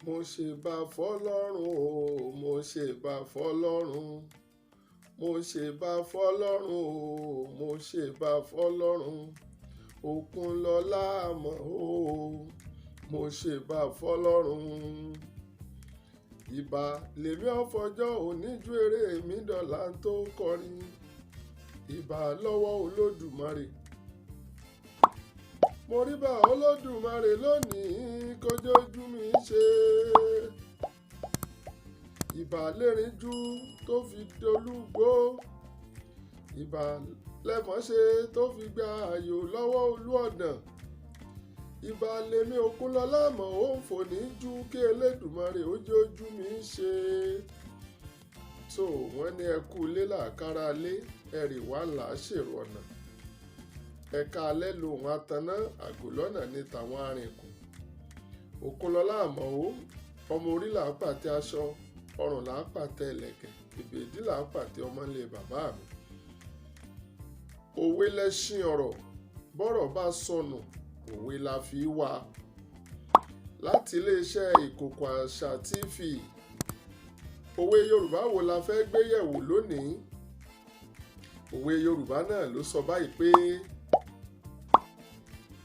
Mo ṣèbà fọlọ́run o, mo ṣèbà fọlọ́run, mo ṣèbà fọlọ́run o, mo ṣèbà fọlọ́run, Òkúnlọ́lá mọ̀ o, mo ṣèbà fọlọ́run. Ìbà lèmi ọ̀fọ̀jọ́ oníjú eré mi dọ̀là tó kọrin. Ìbà lọ́wọ́ Olódùmarè. Mo rí bá Olódùmarè lónìí kójójú mi ṣe. Ìbà lérìnjú tó fi dolúgbó. Ìbà lẹ́fọ̀n ṣe tó fi gba ààyò lọ́wọ́ Olú ọ̀dàn. Ìbà lèmi Òkúnlọ́lá mọ̀ ó ń fò ní jú kí Elédùmarè ó jójú mi ṣe. Tó wọ́n ní ẹ kú ilé làkàrà lé, ẹ̀rì wà là ṣèrò ọ̀nà. Ẹ̀ka alẹ́ lòun ataná, àgò lọ́nà ní tàwọn arìnkùn. Òkúnlọ́lá Àmọ̀ó, ọmọ orí là á pàtẹ aṣọ, ọrùn là á pàtẹ ìlẹ̀kẹ̀, ìbèdí là á pàtẹ ọmọlé bàbá mi. Òwe lẹṣin ọ̀rọ̀, bọ́rọ̀ bá sọnù, òwe la fi wá. Láti iléeṣẹ́ Ìkòkò Àṣà TV, òwe Yorùbá wo la fẹ́ gbé yẹ̀wò lónìí? Òwe Yorùbá náà ló sọ báyìí pé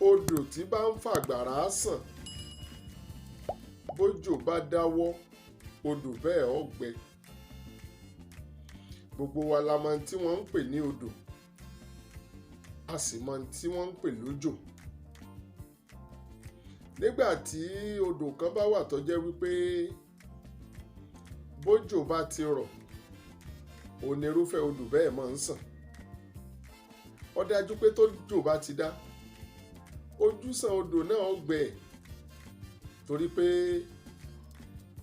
odò tí bá ń fàgbàrá sàn, bójò bá dáwọ́, odò bẹ́ẹ̀ ó gbẹ. Gbogbo wa la mọ̀ tí wọ́n ń pè ní odò, a sì mọ̀ tí wọ́n ń pè lójò. Nígbà tí odò kan bá wà tó jẹ́ wípé bójò bá ti rọ̀, onírúfẹ́ odò bẹ́ẹ̀ máa ń sàn. Ó dájú pé tójò bá ti dá, ojúsàn odò náà ó gbẹ, torí pé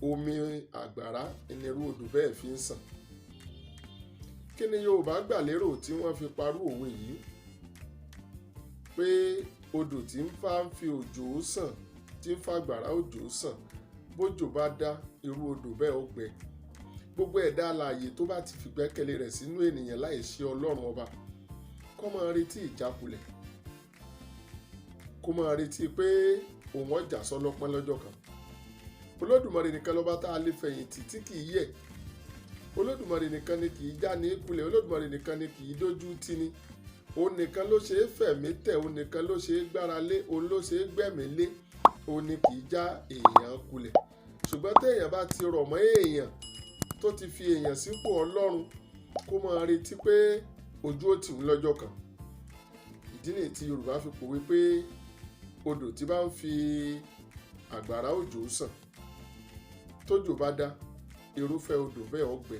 omi àgbàrá onírú odò bẹ́ẹ̀ fi ń sàn. Kí ni Yorùbá gbà lérò tí wọ́n fi parú òwe yìí? Pé odò tí ń fa ń fi òjò sàn, tí ń fa àgbàrá òjò sàn, bójò bá dá, irú odò bẹ́ẹ̀ ó gbẹ. Gbogbo ẹ̀dá alààyè tó bá ti fìgbẹ́kẹ̀lé rẹ̀ sínú ènìyàn láì ṣe Ọlọ́run ọba, kó máa retí ìjákulẹ̀, kó máa retí pé òun ọjà sọlọ́pọ́n lọ́jọ́ kan. Olódùmarè nìkan lọ́ba tá a lè fẹ̀yìntì tí kì í yẹ̀. Olódùmarè nìkan ni kì í já ní kulẹ̀. Olódùmarè nìkan ni kì í dójú tì ní. Òun nìkan ló ṣe é fẹ̀mí tẹ̀, òun nìkan ló ṣe é gbára lé, òun ló ṣe é gbẹ̀mí lé, òun ni kì í já èèyàn kulẹ̀. Ṣùgbọ́n téèyàn bá ti rọ̀ mọ́ èèyàn tó ti fi èèyàn sípò Ọlọ́run, kó máa retí pé ojú ó tì ń lọ́jọ́ kan. Ìdí nìyí tí Yorùbá fi pòwe pé odò tí bá ń fi àgbàrá òjò sàn, tójò bá dá, irúfẹ́ odò bẹ́ẹ̀ ó gbẹ.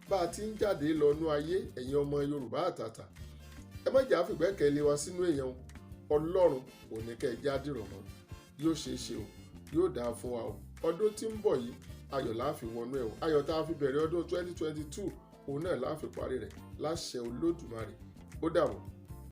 Bá a ti ń jáde lọ nú ayé, ẹ̀yin ọmọ Yorùbá àtàtà, ẹ má jà fìgbẹ́kẹ̀lé wa sínú èèyàn. Ọlọ́run ò ní kẹ́ ẹ já dìrọ̀ mọ́. Yóò ṣeé ṣe o, yóò dáa fún wa o. Ọdún tí ń bọ̀ yìí, ayọ̀ la fi wọnú ẹ̀ o. Ayọ̀ tá a fi bẹ̀rẹ̀ ọdún 2022, òun náà la fi parí rẹ̀ láṣẹ Olódùmarè. Ó dàbọ̀.